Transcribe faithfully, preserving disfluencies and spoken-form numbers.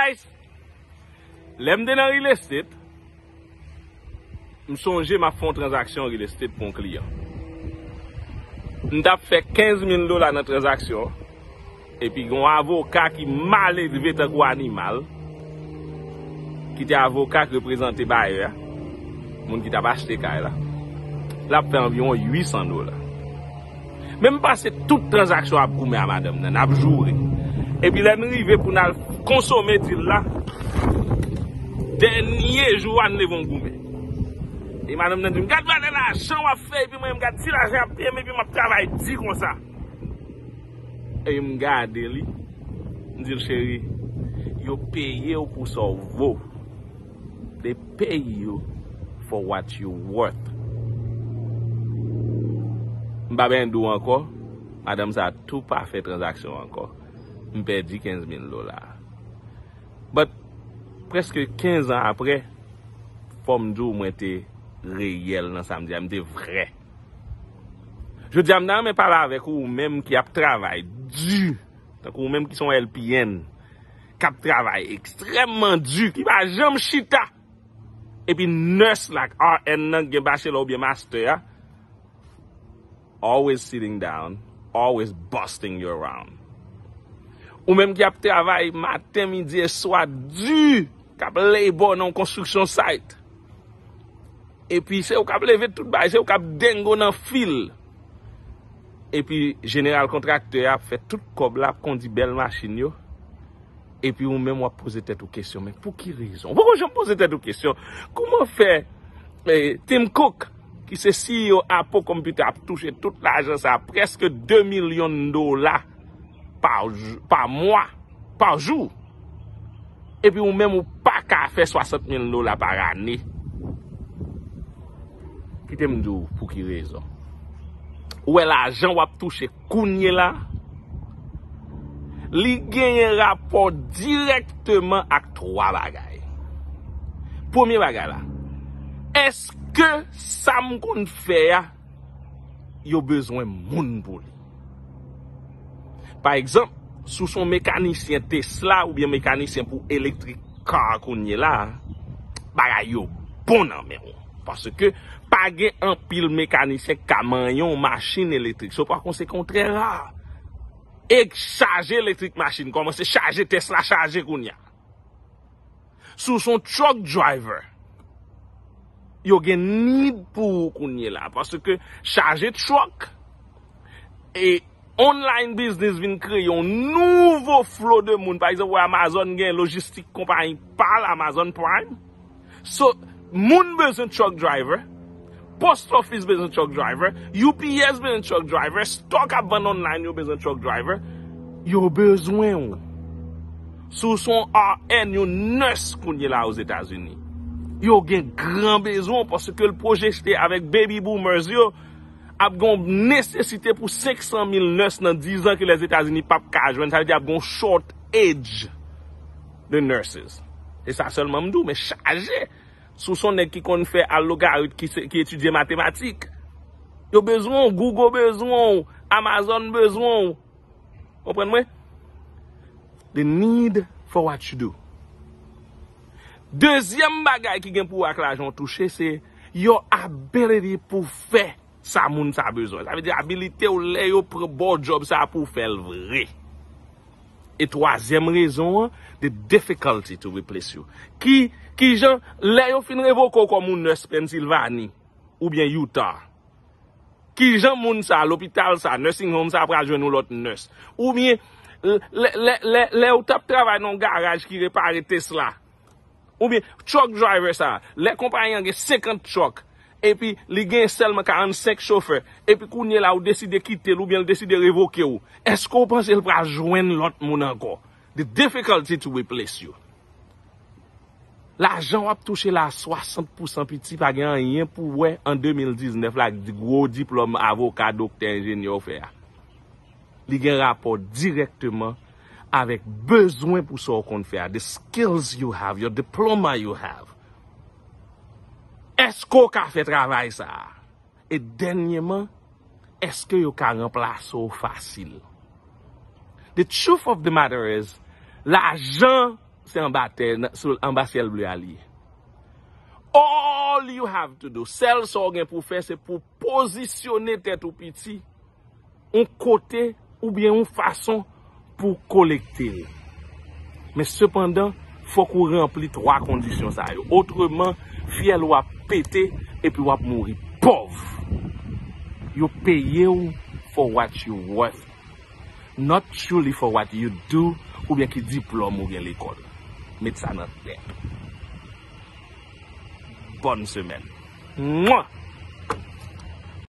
Guys, lè m te nan real estate, m sonje m ap fè yon tranzaksyon real estate pou yon kliyan. M t ap fè kenz mil dola nan tranzaksyon an, epi gen yon avoka ki maledve tankou animal, ki te avoka k reprezante bayè a, moun ki t ap achte kay la, l ap fè anviwon uit san dola. Men m pase tout tranzaksyon ap goumen a madanm nan, n ap joure. Epi lè n rive pou n al konsome dil la, dènye jou a n leve yon goumen. E madanm nan di m, "Gad valè lajan w ap fè, epi mwen, m gad ti lajan y ap peye m, epi m ap travay di konsa." Epi m gade li, m di l, "Cheri, yo peye w pou sa w vo." They pay you for what you worth. M pa benyen di w ankò, madanm sa a tou pa fè tranzaksyon ankò. M pèdi kenz mil dola. But, prèske kenz an apre, fò m di w mwen te reyèl nan sa m di a, m te vrè. Jodi a, m ta renmen pale avèk ou, ou menm ki ap travay di, tankou ou menm ki se yon L P N, k ap travay ekstrèmman di, ki pa janm chita. Epi nurse la, R N nan, gen bachelor oubyen master a, always sitting down, always busting you around. Ou menm ki ap travay maten, midi e swa, di, k ap labor nan yon construction site. Epi se ou k ap leve tout bagay, se ou k ap dengo nan fil. Epi jeneral kontraktè a ap fè tout kòb la, ap kondi bèl machin yo. Epi ou menm w ap poze tèt ou kesyon, men pou ki rezon? Ou poko janm poze tèt ou kesyon, kòman fè eh, Tim Cook, ki se C E O Apple Computer, ap touche tout lajan sa, prèske de milyon dola pa, jou- pa mwa, pa jou? Epi ou menm ou pa ka fè swasant mil dola pa ane. Kite m di w pou ki rezon. Ou wè lajan w ap touche kounye la, li genyen rapò dirèkteman ak twa bagay. Premye bagay la, èske sa m konn fè a, yo bezwen moun pou li? Pa egzanp, si w se yon mekanisyen Tesla oubyen mekanisyen pou electric car kounye la, bagay yo bon nan men w. Paske pa gen anpil mekanisyen k ka manyen yon machin elektrik. So, pa konsekan, w trè ra. E chaje elektrik machin, kòmanse chaje Tesla, chaje kounye a. Si w se yon truck driver, yo gen need pou ou kounye la. Paske chaje truck e online business vin kreye yon nouvo flo de moun. Pa egzanp, wè Amazon gen lojistik konpayi pa l, Amazon Prime. So, moun bezwen truck driver, post office bezwen truck driver, U P S bezwen truck driver, stock ap vann online yo bezwen truck driver. Yo bezwen w. Si w se yon R N, yon nurse kounye la Ozetazini, yo gen gran bezwen w paske l pwojekte avèk baby boomers yo, ap gen yon nesesite pou senk san mil nurse nan diz an ke Lèzetazini p ap ka jwenn. Sa vle di ap gen yon shortage de nurses. E sa sèlman m di w, men chaje. Si w se yon nèg ki konn fè al logarit, ki, se- ki etidye matematik, yo bezwen w, Google bezwen w, Amazon bezwen w. Konprann mwen? The need for what you do. Dezyèm bagay ki gen pou wè ak lajan w touche, se your ability pou fè sa moun sa bezwen. Sa vle di abilite w lè yo pran ba w job sa pou w fè l vre. E twazyèm rezon an, the difficulty to replace you. Ki, ki jan, lè yo fin revoke w kòm yon nurse Pennsylvania oubyen Utah, ki jan moun sa, lopital sa, nursing home sa pral jwenn yon lòt nurse? Oubyen, lè, lè, lè, lè ou t ap travay nan yon garaj ki repare Tesla, oubyen truck driver sa, lè konpayi an gen senkant truck, epi li gen sèlman karannsenk chofè, epi kounye la ou deside kite l oubyen l deside revoke w, èske w panse l pral jwenn lòt moun ankò? The difficulty to replace you. Lajan w ap touche la, swasant pousan piti, pa gen anyen pou wè an de mil diznèf la ak di gwo diplòm avoka, doktè, enjenyè w fè a. Li gen rapò dirèkteman avèk bezwen pou sa w konn fè a, the skills you have, your diploma you have. Èske w ka fè travay sa a? E dènyèman, èske yo ka ranplase w fasil? The truth of the matter is, lajan se anba tè, nan- sou anba syèl ble a li ye. All you have to do, sèl sa w gen pou fè, se pou pozisyone tèt ou piti yon kote oubyen yon fason pou kolekte l. Men sepandan, fòk ou ranpli twa kondisyon sa yo. Otreman, fyèl ou ap pete epi w ap mouri pòv. Yo peye w for what you worth, not truly for what you do oubyen ki diplòm ou gen lekòl. Met sa nan tèt. Bòn semèn. Mwa!